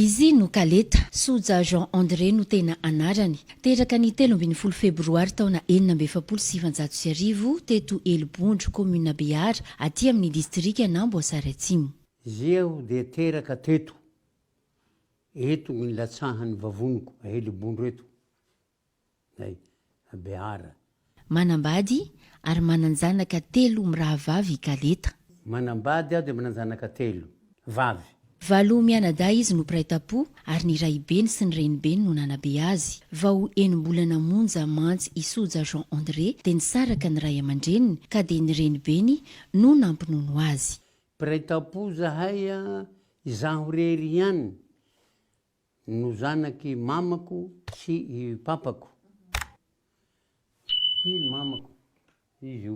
Izy no Kaleta. Soja Jean André no tena anarany. Teraka ny 13 febroary taona 1946 teto Elibondro, commune Behara, aty amin'ny distrikan'Amboasary Atsimo. Izy aho dia teraka teto, eto ny nilatsahan'ny vavoniko, Helibondro eto. Zay, Behara. Manambady ary manan-janaka telo mirahavavy i Kaleta. Manambady aho dia manan-janaka telo vavy. Valo mianadahy izy no mpiray tampo ary ny raibeny sy ny renibeny no nanabe azy. Vao enim-bolana monja mantsy i Soja Jean André dia nisaraka ny ray aman-dreniny ka dia ny renibeny no nampinono azy. Mpiray tampo zahay, izaho irery ihany No zanak'i mamako sy i papako. Ity ny mamako, izy io.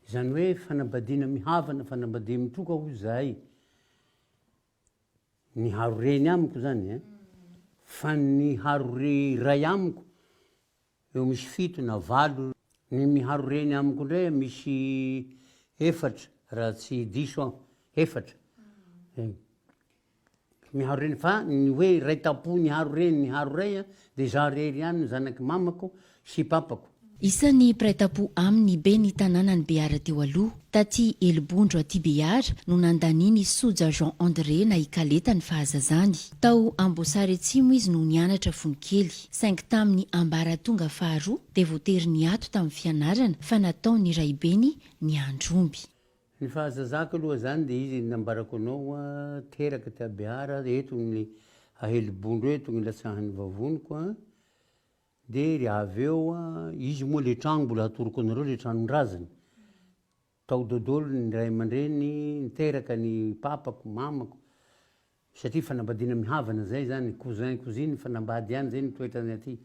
Izany hoe fanambadiana mihavana, fanambadia mitroka hozy izahay. Niharo reny amiko izany e. Fa ny niharo ray amiko Eo misy fito na valo. Ny miharo reny amiko indray misy efatra raha tsy diso aho, efatra. Miharo reny fa ny hoe iray tampo niharo reny niharo ray dia izaho irery ihany no zanak'i mamako sy papako. Isan'ny mpiray tampo aminy ben'ny tanànan'i Behara teo aloha, taty Elibondro aty Behara no nandanian'i Soja Jean André na i Kaleta ny fahazazany. Tao Amboasary Atsimo izy no nianatra fony kely. Saingy tamin'ny ambaratonga faharoa dia voatery niato tamin'ny fianarana fa nataon'ny raibeny niandry omby. Ny fahazazako aloha zany dia izy nambarako anao a, teraka aty Behara, eto ny Ahelibondro eto ny ilatsahan'ny vavoniko a, dia ry avy eo a, izy moa le tragno mbola hatoroko anareo le tranon-drazana, tao dodolo ny ray aman-dreny niteraka ny papako, mamako, Satria fanambadiana mihavana zay zany, cousin cousine mifanambady ihany zay ny toetrany aty.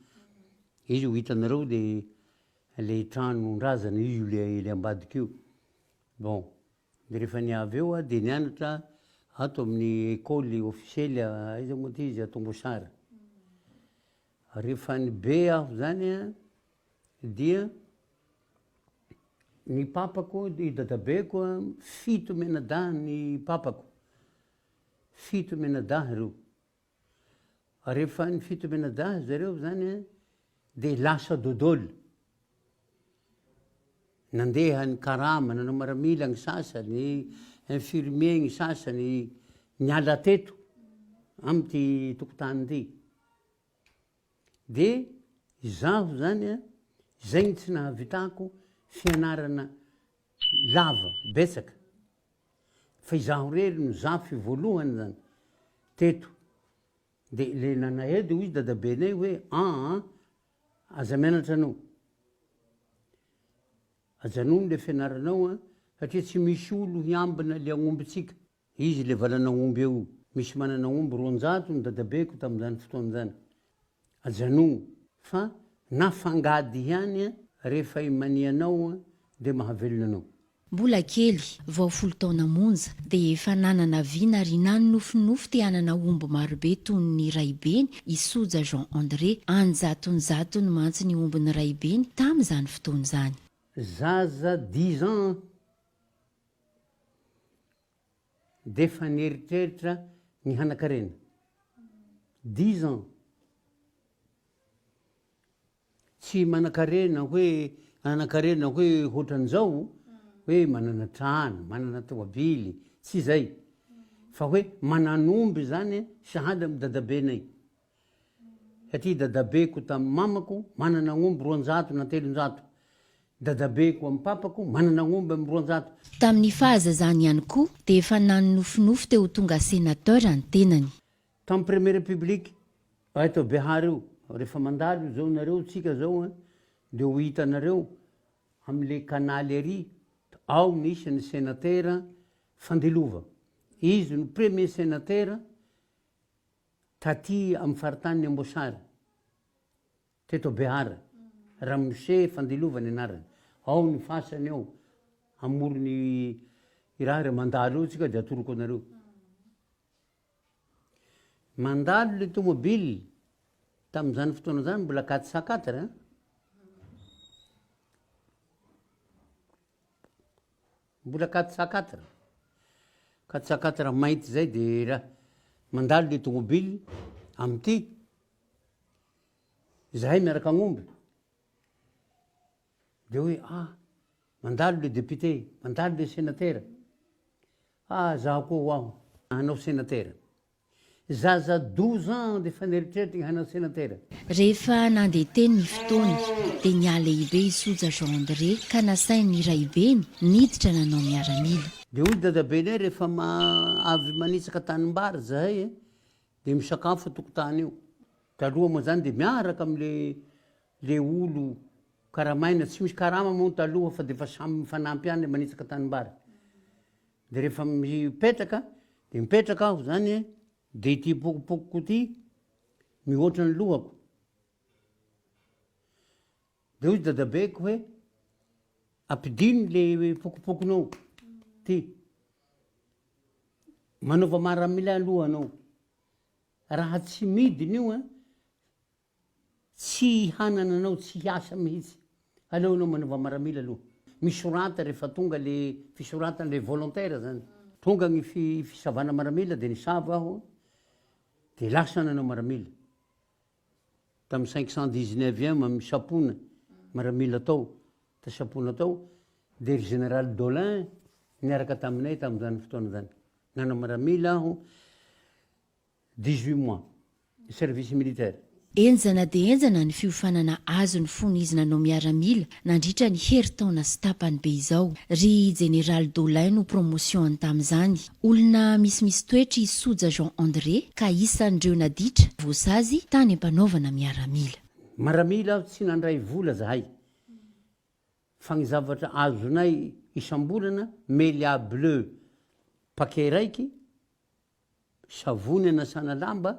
Izy ho hitanareo le le tranon-drazana io le le ambadika io. Bon, de rehefa niavy eo aho de nianatra ato amin'ny école officielle aiza moa ty izy ato Amboasary. Rehefa nibe aho zany an, dia ny papako, i dadabeko an, fito mianadahy ny papako. Fito mianadahy ireo. Rehefa ny fito mianadahy zareo zany dia lasa dodol. Nandeha ny karama, nanao maramila ny sasany, infirmier ny sasany, niala teto amin'ity tokotany ity. Dia izaho zany izay no tsy nahavitako fianarana lava, betsaka. Fa izaho irery no zafy voalohany zany teto. De le nanahe de hoy dadabenay hoe aa aza mianatra anao. Ajanony le fianaranao an, satria tsy misy olo hiambina le agnombintsika. Izy le valan'agnomby eo io. Misy manana omby 200 ny dadabeko tamin'izany fotoana izany. Ajanogno fa na fangady ihany rehefa imanianao dia mahavelona anao. Mbola kely, vao folo taona monja, dia efa nanana vina ary nanonofinofy te hanana omby marobe toy ny raibeny i Soja Jean André. An-jatonjatony mantsy ny ombin'ny raibeny tamin'izany fotoana izany. Zaza dix ans D'efa nieritreritra ny hanakarena. Dix ans. Tsy manakarena hoe hanakarena hoe hoatran'izao, hoe manana trano, manana tômôbily, tsy izay. Fa hoe manan'omby izany sahala amin'ny dadabenay. Satria dadabeko tamin'ny mamako manana omby 200 na 300. Dadabeko amin'ny papako manana omby amin'ny 200. Tamin'ny fahazazany ihany koa dia efa nanonofinofy te ho tonga sénateur ny tenany. Tamin'ny première république eto Behary io, rehefa mandalo izao nareo, tsika zao an, dia ho hitanareo amin'le canal ery, ao misy ny sénateur Fandilova. Izy no premier sénateur Taty amin'ny faritanin'i Amboasary, teto Behara, Ramose Fandilova ny anarany. Ao ny fasany ao, amoron'i raha raha mandalo eo tsika dia atoroko anareo. Mandalo le tomobile tamin'izany fotoana izany mbola quatre cent quatre an. Mbola quatre cent quatre. Quatre cent quatre mainty zay de raha. Mandalo le tomobily amin'ity, izahay miaraka agnomby, de hoe ah, mandalo le député, mandalo le senatera, ah zaho koa ho aho hanao senatera. Zaza 12 ans dia efa nieritreritra ny hanao senatera. Rehefa nandeha teny ny fotoana dia nihalehibe i Soja Jean André ka nasain'ny raibeny niditra nanao miaramila. Dia hoy dadabenay rehefa avy manitsaka tanimbary zahay dia misakafo an-tokotany io. Taloha moa zany dia miaraka amle le olo karamaina, tsy misy karama moa taloha fa dia efa samy mifanampy ihany le manitsaka tanimbary. Dia rehefa mipetraka dia mipetraka aho zany e, dia ity pokopokoko ity mihoatra ny lohako. Dia hoy dadabeko hoe ampidino le pokopokonao ty, manaova maramila aloha anao, raha tsy midina io an, Tsy hanana anao tsy hiasa mihitsy. Aleo anao manova maramila aloha. Misorata rehefa tonga le fisoratana le volontaire zany. Tonga ny fisavana maramila de nisava aho de lasa nanao maramila. Tamin'ny 519 ème misapona maramila tao, tasapona tao de ry général Dolin niaraka taminay tamin'izany fotoana zany. Nanao maramila aho. 18 mois service militaire. Henjana dia henjana ny fiofanana azony fony izy nanao miaramila nandritra ny herintaona sy tapany be izao. Ry Jeneraly Dolin no promotion-ny tamin'izany. Olona misimisy toetra i Soja Jean André ka isan'ireo naditra voasazy tany am-panaovana miaramila. Maramila aho tsy nandray vola zahay fa ny zavatra azonay isam-bolana melia bleu paquet raiky Savony anasana lamba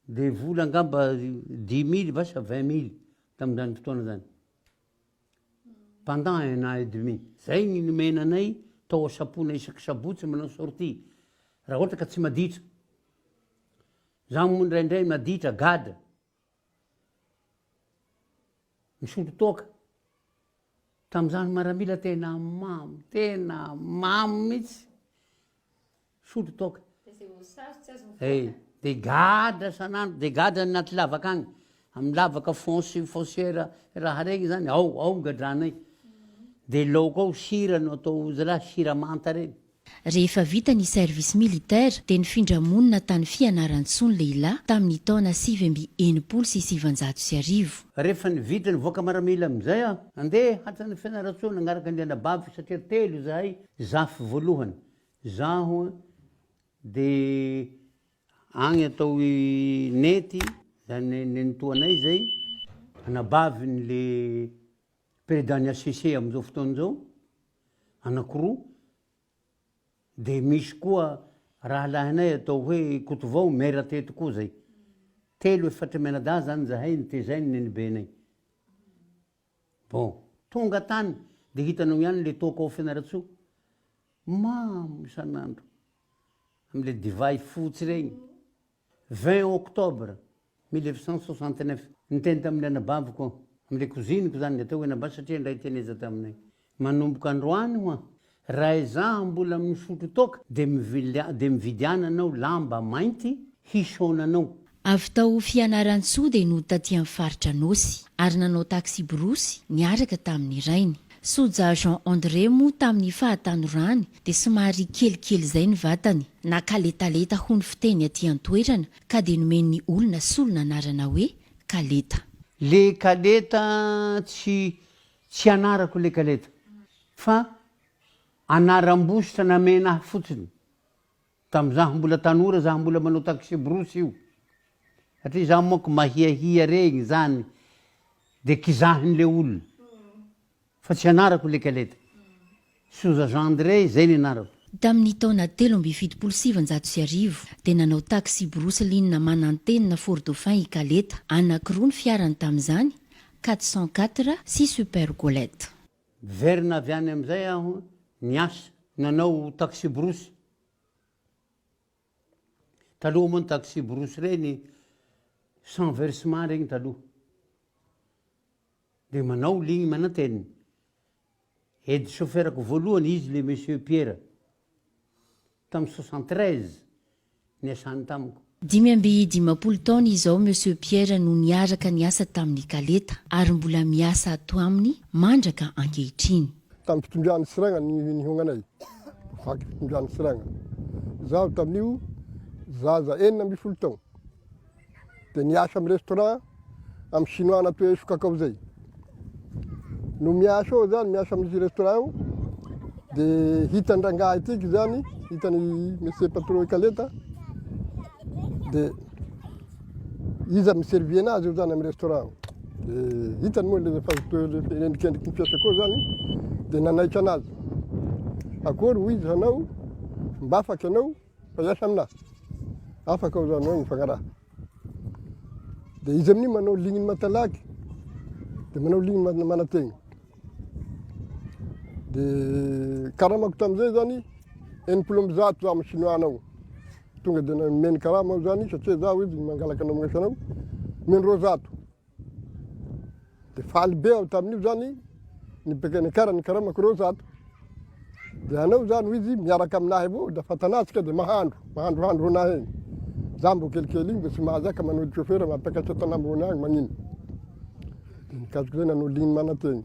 dia vola angamba dix mille va sa vingt mille tamin'izany fotoana izany. Pendant un an et demi. Zay ny nomena anay tao Asapona isaky sabotsy manao sortie raha ohatra ka tsy maditra. Za moa indraindray maditra, gadra. Misotro toaka. Tamin'izany maramila tena mamo, tena mamo mihitsy. Misotro toaka. Eh, de gadra san'andro, de gadra anaty lavaka agny. Amin'ny lavaka fonce, foncière raha regny zany, ao, ao gadranay. De laoka ao sira no atao zalahy, sira manta regny. Rehefa vita ny service militaire dia nifindra monina tany Fianarantsoa ny lehilahy tamin'ny taona 1969. Rehefa nivita nivoaka maramila amin'izay aho, nandeha hatrany Fianarantsoa nagnaraka ny anabaviko satria telo izahay, zafy voalohany, zaho dia agny atao i Nety, zany nenitoanay izay, anabavin'le Président ny HCC amin'izao fotoana izao, anankiroa, dia misy koa rahalahinay atao hoe Kotovao, maire teto koa izay. Telo efatra mianadahy izany izahay notezain'ny nenibenay. Bon, tonga tany dia hitanao ihany ilay toaka ao Fianarantsoa, mamo isan'andro, amin'ilay divay fotsy ireny. 20 octobre 1969, niteny tamin'ny anabaviko aho, amin'ilay cousine-ko izany, ny atao hoe anabavy satria indray teneza taminay, manomboka androany hoa, raha izaho mbola misotro toaka dia dia mividiana anao lamba mainty hisaona anao. Avy tao Fianarantsoa dia nody taty amin'ny faritra Anôsy ary nanao taksiborosy niaraka tamin'ny rainy. Soja Jean André moa tamin'ny fahatanorany dia somary kelikely izay ny vatany, na kaletaleta hoy ny fiteny aty an-toerana ka dia nomen'ny olona solon'anarana hoe Kaleta. Le kaleta tsy tsy anarako le kaleta fa anaram-bositra namena ahy fotsiny Tamin'izaho mbola tanora izaho mbola manao taxi-brousse io, satria izaho manko mahiahia regny zany de kizahin'le olona, fa tsy anarako le kaleta, Souza Jean André zay ny anarako. Tamin'ny taona 1973 dia nanao taxi-brousse ligne Manantenina Fort Dauphin i Kaleta. Anankiroa ny fiarany tamin'izany, 404 sy Super Golette. Niverina avy any amin'izay aho niasa, nanao taxi-brousse. Taloha moa ny taxi-brousse ireny sans versement regny taloha. Dia manao ligne manantenina. Aide chauffeur-ko voalohany izy le monsieur Pierre. Tamin'ny 73. Niasany tamiko. 55 taona izao Monsieur Pierre no niaraka niasa tamin'i Kaleta ary mbola miasa ato aminy mandraka ankehitriny. Tamin'ny fitondran'i Siragna ny nihaognanay, vaky fitondran'i Siragna. Izaho tamin'io zaza 16 taogno. Dia niasa amin'ny restaurant amin'ny chinois natao hoe sokakao zay. No miasa ao zany, miasa amin'ny restaurant io, dia hitan-drangahy atiky zany, hitan'i monsieur patron Kaleta, dia iza mi-servir anazy io zany amin'ny restaurant io. Dia hitany moa le fahazotoa le endrikendriky ny fiasako eo zany, dia nanaitra anazy. Akory hoy izy hanao, mba afaka ianao fa hiasa aminahy. Afaka aho zany hoe mifagnaraha. Dia izy amin'io manao ligne matalaky, dia manao ligne manategna. Dia karamako tamin'izay zany 160 za amin'ny chinois anao. Tonga dia nomeny karama aho zany satria zaho izy mangalaka anao magnasa anao, nomeny 200. Dia faly be aho tamin'io zany nipekanekara ny karamako 200. Dia anao zany hoy izy miaraka aminahy avao da fatanatsika dia mahandro, mahandrohandro ho anahy egny. Za mbo kelikely igny mbo tsy mahazaka manao chauffeur mampiakatra tanà ambony agny magnino. Dia nikajiko zay nanao ligne manantegna.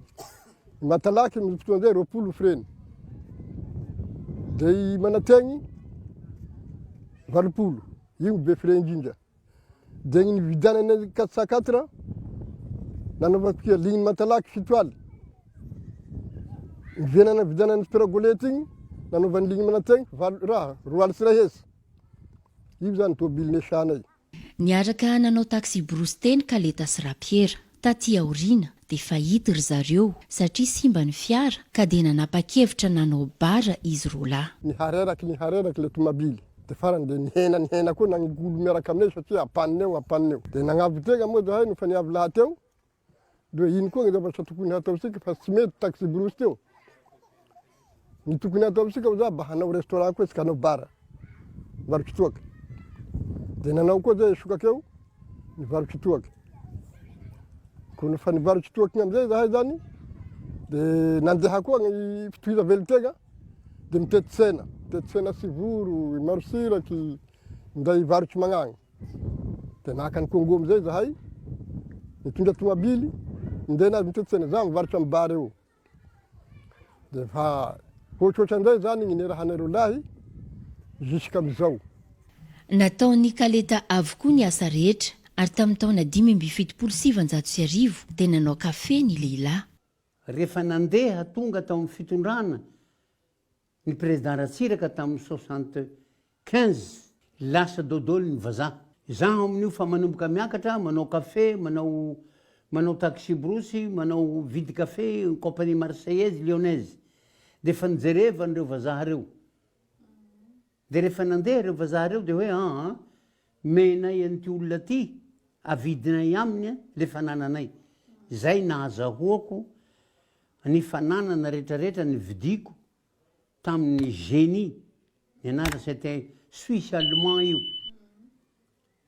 I Matalaky amin'ny fotoana zay 20 frais-ny. Dia i Manategny 80, io be frais indrindra. Dia ny nividianana ny 404 nanaovako kia ligne Matalaky fito aly. Nividianana nividianana ny Peragolety igny nanaovan'ny ligne Manategny valo raha 102. Io zany tôbily nesanay. Niaraka nanao taxi-brousse teny Kaleta sy Rapiera. Taty aoriana dia fahity ry zareo satria simba ny fiara ka dia nanapa-kevitra nanao bar izy roalahy. Nihareraky nihareraky le tomabily de farany de nihena nihena koa nagniko olo miaraka aminay satria ampanina eo ampanina eo. De nagnavo-tegna moa zahay nofa niavy lahateo de hoe ino koa ny zavatra tokony hataontsika fa tsy mety taxi-brousse teo. Ny tokony hataontsika hoy za mba hanao restaurant koa tsika hanao bar mivarotry toaka. De nanao koa zay sokaka eo nivarotry toaka. Koa nofa nivarotry toaka igny amizay zahay zany de nandeha koa ny fitohiza velon-tegna de mitety tsena, mitety tsena Sivoro, Marosiraky, minday varotry magnagny. De naka an'i Congo amizay zahay, nitondra tomabily, minday anazy mitety tsena, za mivarotra amy bar eo. Dia efa ohatrohatran'izay izany ny niarahanareo lahy jusqu'amin'izao. Nataon'i Kaleta avokoa ny asa rehetra ary tamin'ny taona 1975 dia nanao kafe ny lehilahy. Rehefa nandeha tonga tao amin'ny fitondrana Ny président Ratsiraka tamin'ny 75 lasa dodol ny vazaha. Izaho amin'io fa manomboka miakatra, manao café, manao manao taxi brousse, manao vide café, compagnie marseillaise, lyonnaise. Dia efa nijereva an'ireo vazaha ireo. Dia rehefa nandeha ireo vazaha ireo dia hoe aa menay an'ity olona ity, avidinay aminy le fanananay. Izay nahazahoako Ny fananana retraretra nividiako tamin'ny Génie, ny anarany c'était Suisse allemand io,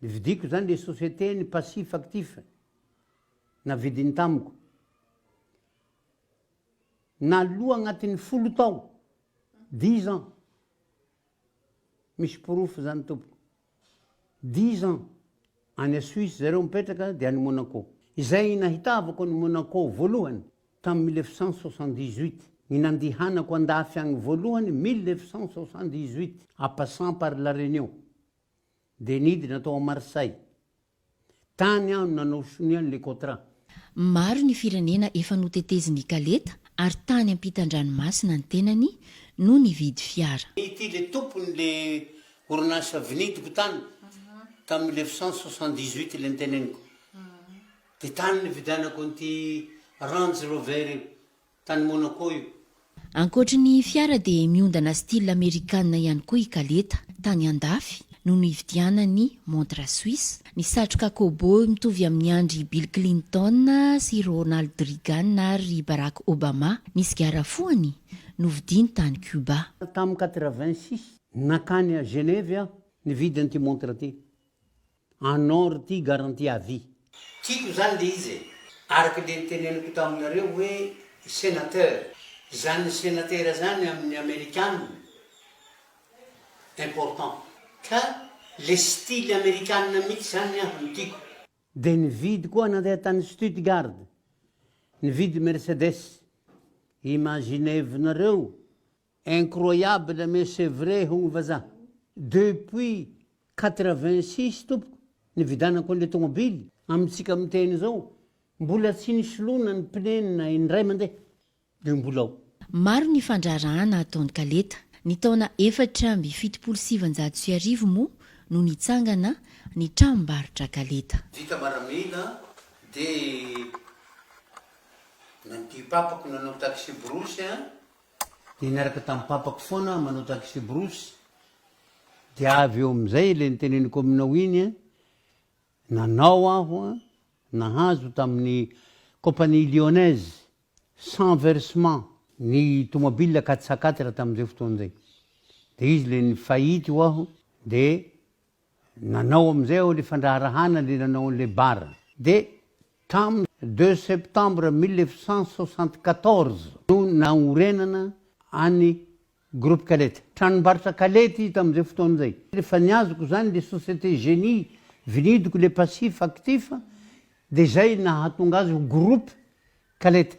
nividiako zany le société ny passif actif navidiny tamiko, naloa agnatin'ny folo tao, dix ans, Misy porofo zany tompoko. Dix ans any Suisse zareo mipetraka dia any Monaco. Izay nahitavako an'i Monaco voalohany tamin'ny 1978. Ny nandihanako andafy agny voalohany 1978 en passant par La Réunion. Dia nidina tao Marseille. Tany aho no nanao sonia an'ilay contrat. Maro ny firenena efa notetezin'i Kaleta ary tany ampitan-dranomasina ny tenany no nividy fiara. Ity le tompony le orinasa vinidiko tany tamin'ny 1978 le niteneniko. De tany nividianako an'ity Range Rover io. Tany Monaco io. Ankoatry ny fiara dia miondana style amerikana ihany koa i Kaleta. Tany andafy no nividianany montre suisse, ny satroka cowboy mitovy amin'ny an-dry Bill Clinton sy Ronald Reagan ary Barack Obama, ny sigara fohany novidiany tany Cuba. Tamin'ny 86, nankany à Genève aho nividy an'ity montre ity. En or ty garantie à vie. Tiako zany le izy e! Araka le niteneniko taminareo hoe senateur, zany senatera zany amin'ny amerikana important ka. Le style amerikana mihitsy zany ny ahy no tiako. Dia nividy koa nandeha tany Stuttgart, nividy Mercedes. Imaginez-nareo, incroyable mais c'est vrai hono vazaha. Depuis 86 tompoko nividanako an'le tomobily, amintsika miteny izao, mbola tsy nisoloana ny pneu na indray mandeha. Dia mbola ao. Maro ny fandraharahana ataon'i Kaleta. Ny taona 1974 moa no nitsangana ny tranombarotra Kaleta. Vita maramila dia nandia papako nanao taxi brousse an, dia niaraka tamin'ny papako foana aho manao taxi brousse, dia avy eo amin'izay ilay noteneniko aminao iny an, nanao aho an, nahazo tamin'ny compagnie lyonnaise Sans versement ny tomobile 404 tamin'izay fotoana izay. Dia izy ilay ni-faillite ho aho dia nanao amin'izay aho ilay fandraharahana ilay nanao an'ilay bar. Dia tamin'ny deux septembre 1974 no naorenana an'i Groupe Kaleta. Tranombarotra Kaleta izy tamin'izay fotoana izay. Rehefa niazoko izany ilay société Génie, vinidiko ilay passif actif dia izay nahatonga azy ho Groupe Kaleta.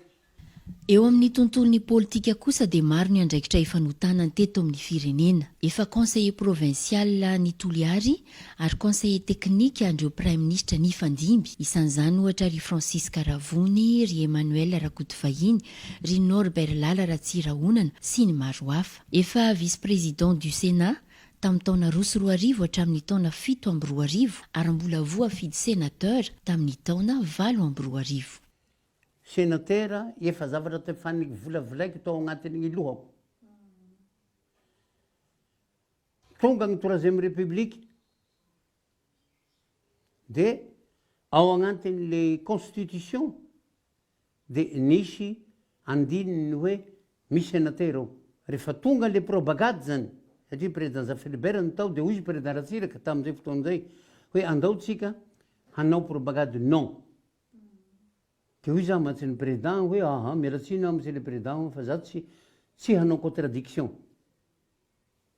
Eo amin'ny tontolon'ny politika kosa dia maro ny andraikitra efa notanany teto amin'ny firenena. Efa conseiller provincial ny Toliary ary conseiller teknika an'ireo praiminisitra nifandimby, isan'izany ohatra ry Francisque Ravony, ry Emmanuel Rakotovahiny, ry Norbert Lala Ratsirahonana sy ny maro hafa. Efa vice-président du Sénat tamin'ny taona 2002 hatramin'ny taona 2007 ary mbola voafidy sénateur tamin'ny taona 2008. Senatera, efa zavatra efa volavolaiko tao agnatin'ny lohako. Tonga ny troisième république de ao agnatin'le constitution de nisy andininy hoe misy senatera ao. Rehefa tonga le propagande zany, satria président Zafy Philibert no tao de hoy izy président Ratsiraka tamin'izay fotoana izay hoe andao tsika hanao propagande non. De hoy za mantsy ny président hoe aha miala tsiny aho monsieur le président fa za tsy tsy hanao contradiction.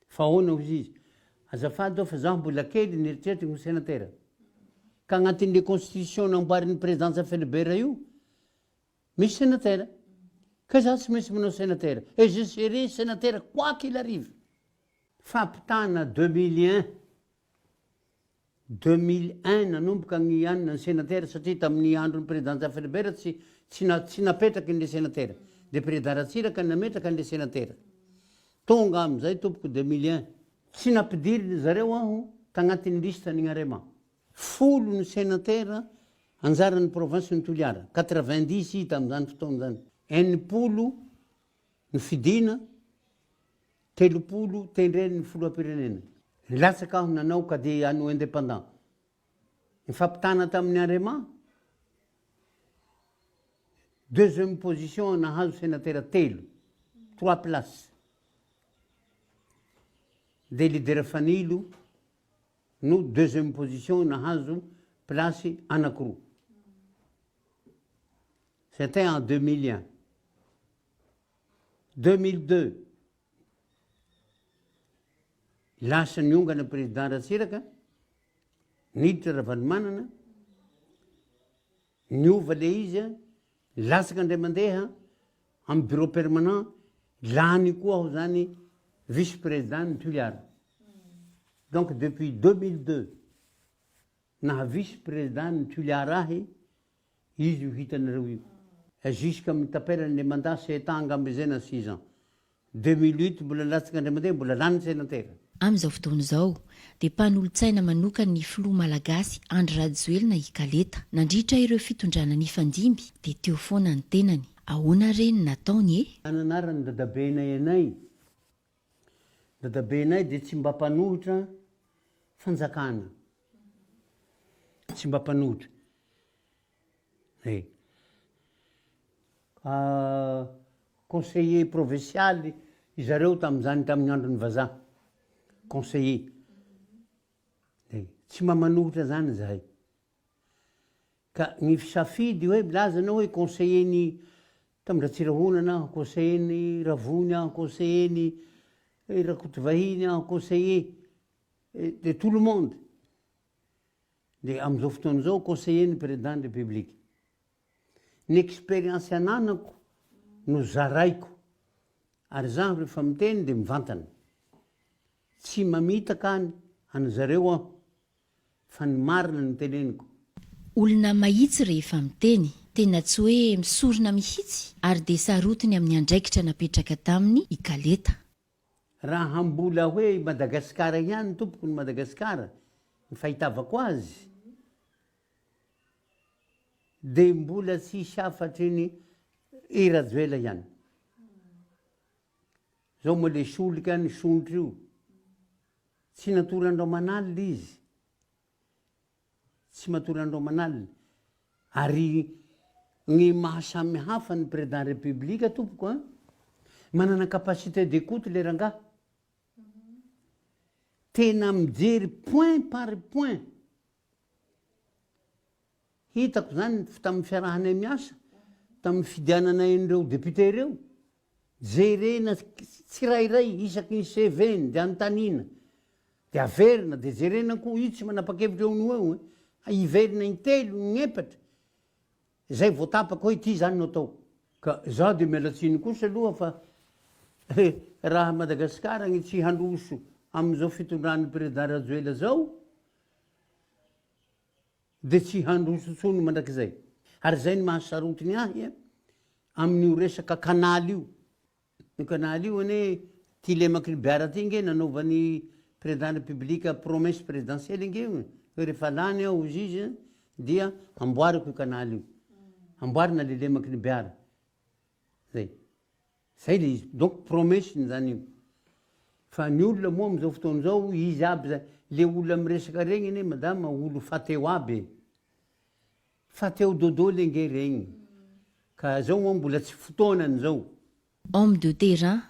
Fa ahoana hozy izy? Azafady aho fa zaho mbola kely nieritreritra ny ho senatera. Ka agnatin'le constitution namboarin'ny président Zafy-Philibert io, misy senatera. Ka zaho tsy maintsy manao senatera. Et je serai sénateur quoi qu'il arrive. Fampitana 2001. 2001 nanomboka ny anona ny senatera satria tamin'ny andron'ny président Zafy-Philibert tsy tsy na tsy napetraky ny le senatera. De président Ratsiraka nametraka ny le senatera. Tonga amin'izay tompoko 2001. Tsy nampidiriny zareo aho tagnatin'ny liste ny Arema. 10 ny senatera anjaran'ny province ny Toliara, 90 izy tamin'izany fotoana izany. 60 ny fidina, 30 tendren'ny filoham-pirenena. Nilatsaka aho nanao cadet anno indépendant. Nifampitana tamin'ny Arema, deuxième position nahazo senatera telo, trois places. Dia leader Fanilo no deuxième position nahazo place anakiroa. C'était en 2001. 2002, lasa niongana président Ratsiraka, niditra Ravalomanana, niova le izy a, latsaka indray mandeha amin'ny bureau permanent, lany koa aho zany vice président ny Toliara. Donc depuis 2002, naha vice président ny Toliara ahy, izy io hitanareo io. Jusqu'à amin'ny taperany le mandat sept ans angamba izay na six ans. 2008 mbola latsaka indray mandeha mbola lany senatera. Amin'izao fotoana izao dia mpanolotsaina manokan'ny filoha malagasy Andry Rajoelina i Kaleta. Nandritra ireo fitondrana nifandimby dia teo foana ny tenany. Ahoana re ny nataony e? Nananaran'ny dadabenay anay. Dadabenay dia tsy mba mpanohitra fanjakana. Tsy mba mpanohitra. E. Conseiller provincial izareo tamin'izany tamin'ny andron'ny vazaha. Conseiller. E. Tsy mba manohitra zany izahay. Ka ny fisafidy hoe milaza anao hoe conseiller ny tamin'ny Ratsirahonana aho, conseiller ny Ravony aho, conseiller ny Rakotovahiny aho, conseiller. de tout le monde. Dia amin'izao fotoana izao conseiller ny président ny république. Ny expérience ananako no zaraiko ary zaho rehefa miteny dia mivantana. Tsy mamitaka any an'zareo aho fa ny marina no teneniko. Olona mahitsy rehefa miteny. Tena tsy hoe misorona mihitsy ary dia sarotiny amin'ny andraikitra napetraka taminy i Kaleta. Raha mbola hoe i Madagasikara ihany tompoko ny Madagasikara, ny fahitavako azy dia mbola tsy hisy afatry ny i Rajoela ihany. Zao moa le solika ny sontro io, tsy natory andro aman'alina izy. Tsy matory andro aman'alina. Ary ny maha samy hafa ny président république tompoko an, manana capacité d'écoute le rangahy. Tena mijery point par point. Hitako zany tamin'ny fiarahanay miasa, tamin'ny fidiananay an'ireo député ireo, jerena tsirairay isaky ny CV-ny dia anontaniana, dia averina, dia jerena koa, io tsy manapa-kevitra eo no eo e, hiverina intelo, in'epatra, izay vao tapaka hoe ity zany no atao. Ka za dia miala tsiny kosa aloha fa raha Madagasikara ny tsy handroso amin'izao fitondran'ny Président Rajoelina zao, Dia tsy handroso intsony mandrakizay. Ary izay no mahasarotiny ahy amin'io resaka canal io. Io canal io anie, ity lemaky ny Beara ity ange nanaovan'ny Président République promesse présidentielle ange io e, hoe rehefa lany aho hozy izy dia amboariko io canal io. Amboarina le lemaky ny Beara. Zay. Zay le izy. Donc promesse-ny zany io. Fa ny olona moa amizao fotoana izao izy aby zay, le olona miresaka regny anie madama olo fateo aby e. Fateo dôdôly ange regny. Ka zao moa mbola tsy fotoanany zao. Homme de terrain,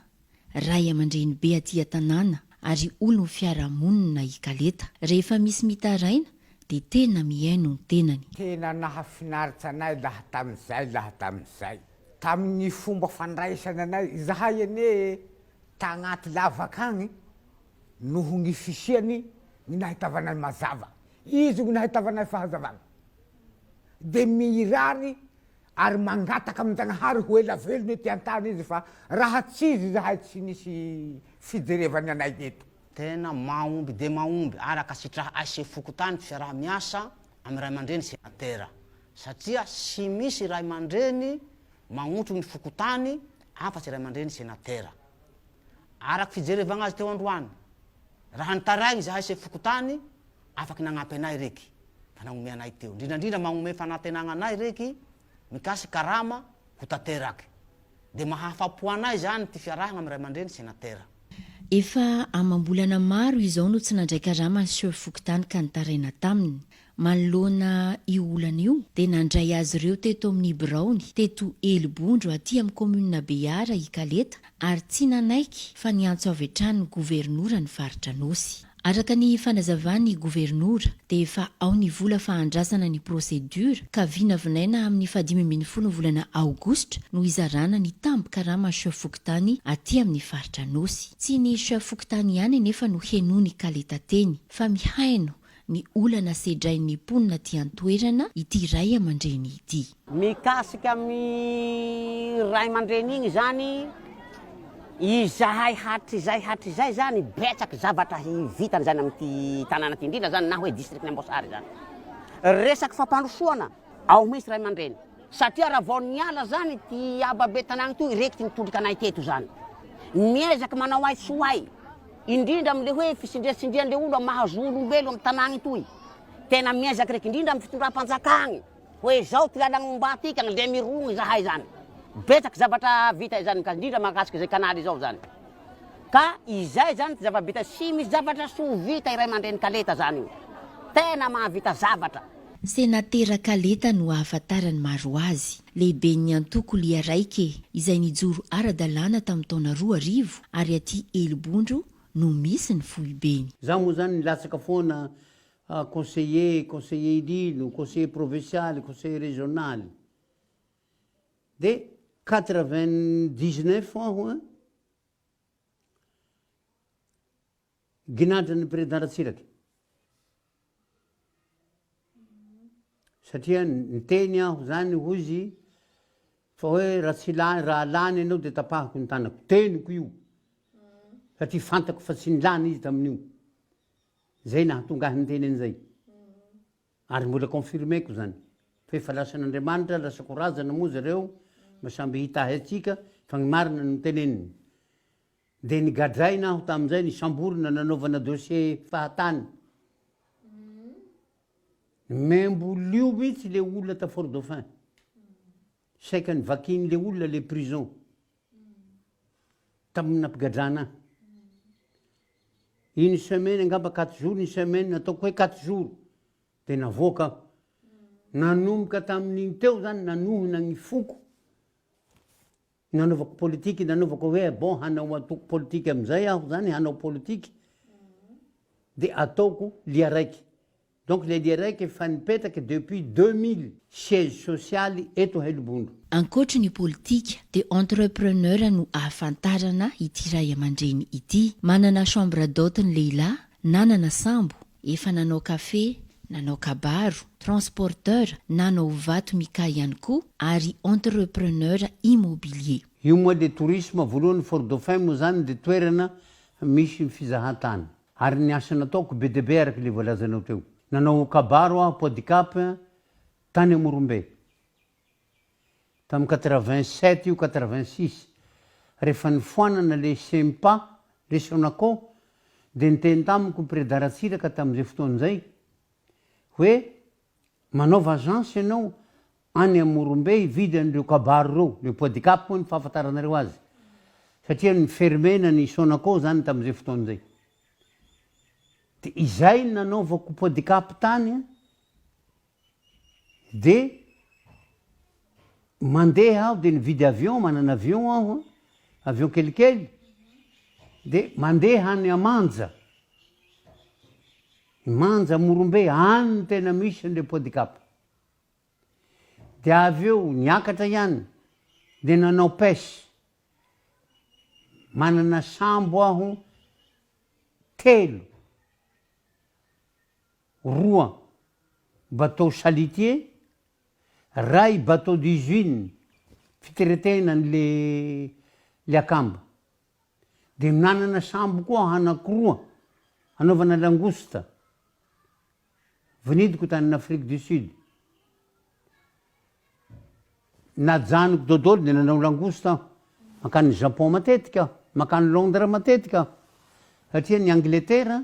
ray aman-dreny be aty an-tanàna ary olon'ny fiarahamonina i Kaleta. Rehefa misy mitaraina dia tena mihaino ny tenany. Tena nahafinaritra anay laha tamin'izay laha tamin'izay. Tamin'ny fomba fandraisana anay, izahay anie tagnaty lavaka agny noho ny fisiany ny nahitavanay mazava. Izy no nahitavanay fahazavana. Dia mirary ary mangataka amin-Jagnahary ho ela velona ety an-tany izy fa raha tsy izy izahay tsy nisy fijerevany anay eto. Tena mahomby dia mahomby ary ankasitraha SC fokontany fiaraha-miasa amin'ny ray aman-dreny senatera satria tsy misy ray aman-dreny magnotro ny fokontany afa-tsy ray aman-dreny senatera. Araka fijerevagna azy teo androany, raha nitaraigny izahay sefo fokontany, afaky nagnampy anay reky fa nagnome anay teo. Indrindra indrindra magnome fanantenagna anay reky mikasika karama ho tanteraky. Dia mahafapo anay zany ty fiarahagna amy ray aman-dreny senatera. Efa amam-bolana maro izao no tsy nandray karama ny chef fokontany ka nitaraina taminy. Manoloana io olana io dia nandray azy ireo teto amin'ny biraony teto Elibondro aty amin'ny kaominina Behara i Kaleta ary tsy nanaiky fa niantso avy hatrany ny governoran'ny faritra Anôsy. Araka ny fanazavan'ny governora dia efa ao ny vola fa andrasana ny procédure ka vinavinaina amin'ny fahadimy ambin'ny folo ny volana aogositra no hizarana ny tambin-karama chef fokontany aty amin'ny faritra Anôsy. Tsy ny chef fokontany ihany anefa no henoin'i Kaleta teny fa mihaino ny olana sedrain'ny mponina aty an-toerana ity ray aman-dreny ity. Mikasika amin'ny ray aman-dreny igny zany, izahay hatrizay hatrizay zany betsaky zavatra vitany zany amin'ity tanàna ty, indrindra zany na hoe district-n'i Amboasary zany. Resaky fampandrosoana, ao mintsy ray aman-dreny, satria raha vao niala zany ty ababe tanàgna toy, reky ty nitondrika anay teto zany. Miezaky manao ay tsy ho ay. Indrindra amle hoe fisindriatsindrianle olo am maha zo olombelo am tanagny toy. Tena miezaka reky indrindra am fitondram-panjakagny hoe zao ty lalagna ombantika le mirogny zahay zany. Betsaky zavatra vita izany mikasika indrindra mahakasika izay canal izao zany. Ka izay zany ty zava-bita tsy misy zavatra tsy ho vita i ray aman-dreny Kaleta zany io. Tena mahavita zavatra. Senatera Kaleta no ahafantaran'ny maro azy. Lehiben'ny antoko Lia Raike izay nijoro ara-dalàna tamin'ny taona 2000 ary aty Elibondro no misy ny foibeny. Za moa zany nilatsaka foana conseiller, conseiller ilino, conseiller provincial, conseiller régional. De 99 aho an. Ginadran'ny Président Ratsiraka. Satria niteny aho zany hozy fa hoe raha tsy lany, raha lany ianao dia tapahako ny tanako. Teniko io. Satria fantako fa tsy nilany izy tamin'io. Zay nahatonga ahy niteny an'izay. Ary mbola confirmer-ko zany. Fa efa lasan'Andriamanitra, lasa korazana moa zareo, mba samby hitahy antsika fa ny marina no teneniny. Dia nigadraina aho tamin'izay, nisamborina nanaovana dossier fahatany. Membolio mihitsy le olona ta Fort Dauphin. Saika nivakian'le olona le prison. Tamin'ny nampigadrana ahy. Une semaine angamba quatre jours, une semaine, ataoko hoe quatre jours. Dia navoaka aho. Nanomboka tamin'iny teo zany nanohina ny foko. Nanaovako politique, nanaovako hoe bon hanao antoko politique amin'izay aho zany, hanao politique, dia ataoko lia raiky. Donc le lia raiky efa nipetraka depuis 2000, siège social eto Helobondro. Ankoatry ny politika dia entrepreneur no ahafantarana ity ray aman-dreny ity. Manana chambre d'hôte ny lehilahy, nanana sambo, efa nanao kafe, nanao kabaro, transporteur, nanao vato mica ihany koa ary entrepreneur immobilier. Io moa le tourisme voalohany Fort Dauphin moa zany de toerana misy ny fizahan-tany. Ary ny asa nataoko be dia be araka le voalazanao teo. Nanao kabaro aho Podicap tany Amorombe. Tamin'ny 87 io 86 rehefa nifoanana le Sempa, le Sonaco dia niteny tamiko Preda Ratsiraka tamin'izay fotoana izay hoe manaova agence ianao any Amorombe hividy an'ireo kabaro ireo, le Podicap moa ny fahafantaranareo azy satria ni-fermer-na ny Sonaco zany tamin'izay fotoana izay. Dia izay no nanaovako Podicap tany an. Dia mandeha aho dia nividy avion, manana avion aho an, avion kelikely, dia mandeha any Manja, Manja Morombe, any no tena misy an'ilay Podicap. Dia avy eo niakatra ihany, dia nanao pêche, manana sambo aho telo. Roa bateau chalutier, ray bateau d'usine fitretena an'le le akamba. De nanana sambo koa anakiroa anaovana langouste, vinidiko tany Afrique du Sud. Najanoko dodolo de nanao langouste aho, mankany Japon matetika aho, mankany Londres matetika aho, satria ny Angletera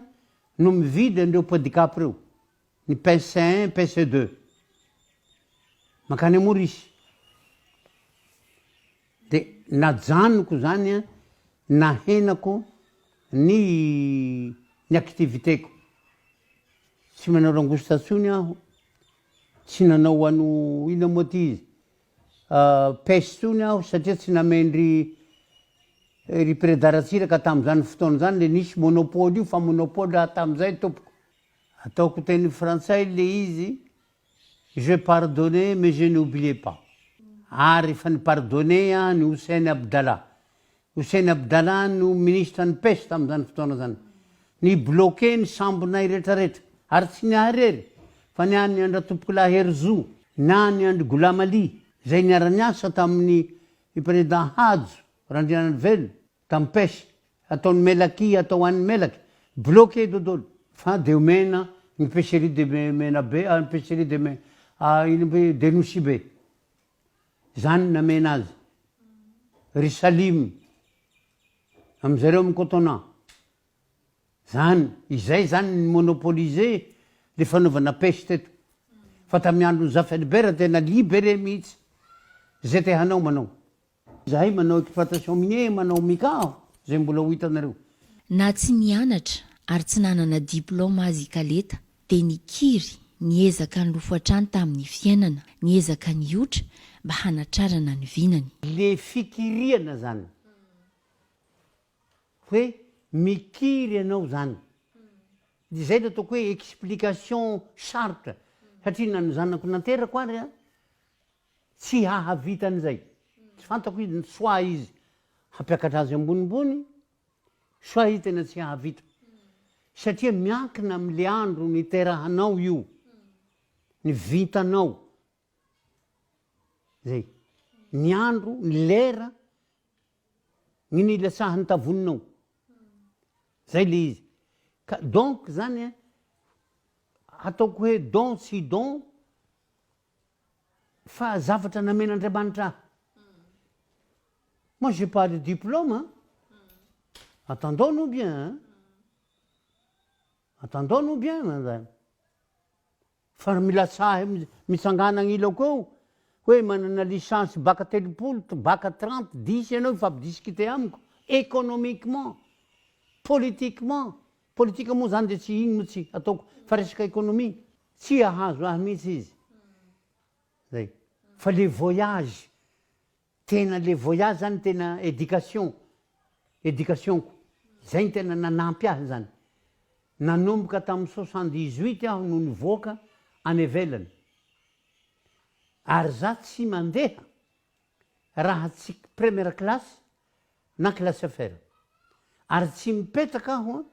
no mividy an'ireo podicap ireo, ny pince un, pince deux, mankany Maurice, de najanoko zany an, nahenako ny ny activité-ko, tsy manao langouste intsony aho, tsy nanao ano inona moa ty izy, pêche intsony aho satria tsy namendry Ry Preda Ratsiraka tamin'izany fotoana izany le nisy monopole io fa monopole raha tamin'izay tompoko. Ataoko teny frantsay le izy, je pardonne mais je n'oublie pas. Ary efa ni-pardonner aho an'i Hussein Abdallah. Hussein Abdallah no ministre ny pêche tamin'izany fotoana izany. Ni-bloquer ny sambonay retraretra. Ary tsy ny ahy irery fa ny an'i Andratopokolahy Herizo, na ny an-dry Goulam Ali, izay niara-niasa tamin'ny Président Hajo Randrianarivelo tam pêche ataony Melaky atao any Melaky bloqué dodolo fa de omena ny pêcherie de Menabe ny pêcherie de ino be de Nosy be zany namena azy ry Salim amizareo am cotona zany izay zany ny monopoliser le fanaovana pêche teto fa tamy androny Zafy Albert tena libere mihitsy zay te hanao manao Zahay manao exploitation minier manao mica zay mbola ho hitanareo. Na tsy nianatra ary tsy nanana diplaoma aza i Kaleta dia nikiry niezaka nilofo hatrany tamin'ny fiainana, niezaka niotra mba hanatrarana ny vinany. Le fikiriana zany hoe mikiry ianao zany de zay no ataoko hoe explication sarotra satria na ny zanako naterako ary an Tsy hahavita an'izay. Tsy fantako izy, soit izy hampiakatra azy ambonimbony, soit izy tena tsy hahavita. Satria miankina amin'le andro niterahanao io, ny vintanao, zay, ny andro, ny lera, ny nilatsahan'ny tavoninao. Zay le izy. Ka donc zany an, ataoko hoe don tsy don, fa zavatra namen'Andriamanitra ahy. Moi j'ai pas de diplôme an! Attendons nous bien an! Attendons nous bien zany. Fa milatsaha mitsangana agnilako eo hoe manana licence bac 30, bac 30, dix ianao hifampi-discuter amiko économiquement, politiquement, politique moa zany de tsy iny no tsy ataoko fa resaka économie, tsy ahazo ahy mihitsy izy. Zay. Fa le voyage, tena le voyage zany tena éducation, éducation-ko. Zay no tena nanampy ahy zany. Nanomboka tamin'ny 78 aho no nivoaka any ivelany. Ary za tsy mandeha raha tsy première classe na classe affaire. Ary tsy mipetraka aho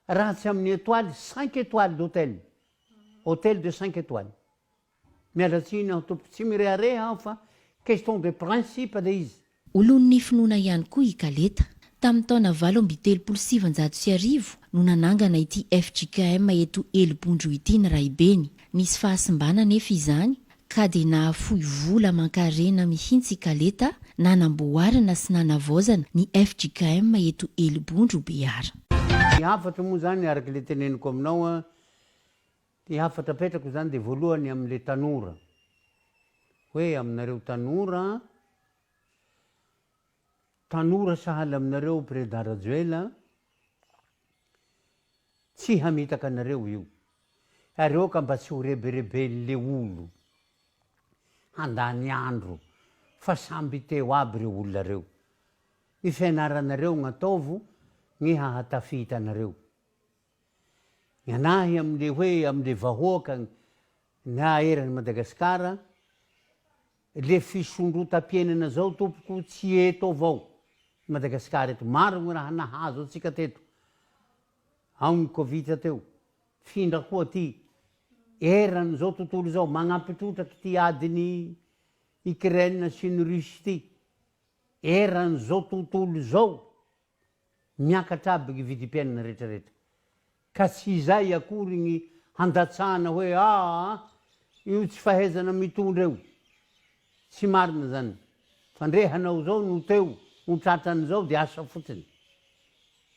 raha tsy amin'ny étoile, cinq étoiles d'hôtel, hôtel de cinq étoiles. Miala tsiny aho tompoko, tsy mirehareha aho fa question de principe le izy. Olon'ny finoana ihany koa i Kaleta. Tamin'ny taona 1938 no nanangana ity fjkm eto Elibondro ity ny raibeny. Nisy fahasimbana anefa izany ka dia nahafoy vola aman-karena mihitsy i Kaleta nanamboarana sy nanavaozana ny fjkm eto Elibondro Behara. Ny hafatra moa izany araka ilay teneniko aminao an, Ny hafatra apetrako izany dia voalohany amin'ilay tanora, hoe aminareo tanora, tanora sahala aminareo Président Rajoelina, tsy hamitaka anareo io, ary aoka mba tsy ho rebereben'le olo handany andro fa samby teo aby reo olona reo, ny fianaranareo gn'ataovo gny hahatafita anareo. Ny anahy amle hoe amle vahoaka na eran'i Madagasikara, le fisondrotam-piainana zao tompoko tsy eto avao i Madagasikara eto, maro ny raha nahazo antsika teto, ao ny covid teo, findra koa ty, eran'izao tontolo izao, magnampy trotraky ty adin'i Ukraine sy ny Russie ty, eran'izao tontolo izao. Miakatra aby ny vidim-piainana retraretra. Ka tsy izay akory ny handatsahana hoe aa io tsy fahaizana mitondra io. Tsy marina zany. Fa ndre hanao zao no teo ho tratran'izao dia asa fotsiny.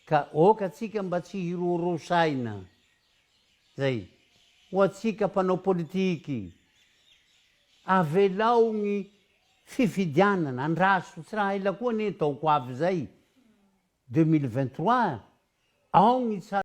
Ka ok atsika mba tsy hiroro saina. Zay. Ho atsika mpanao politiky. Avelao ny Fifidianana, andraso tsy raha ela koa anie taoko avy zay 2023 ao ny tsara.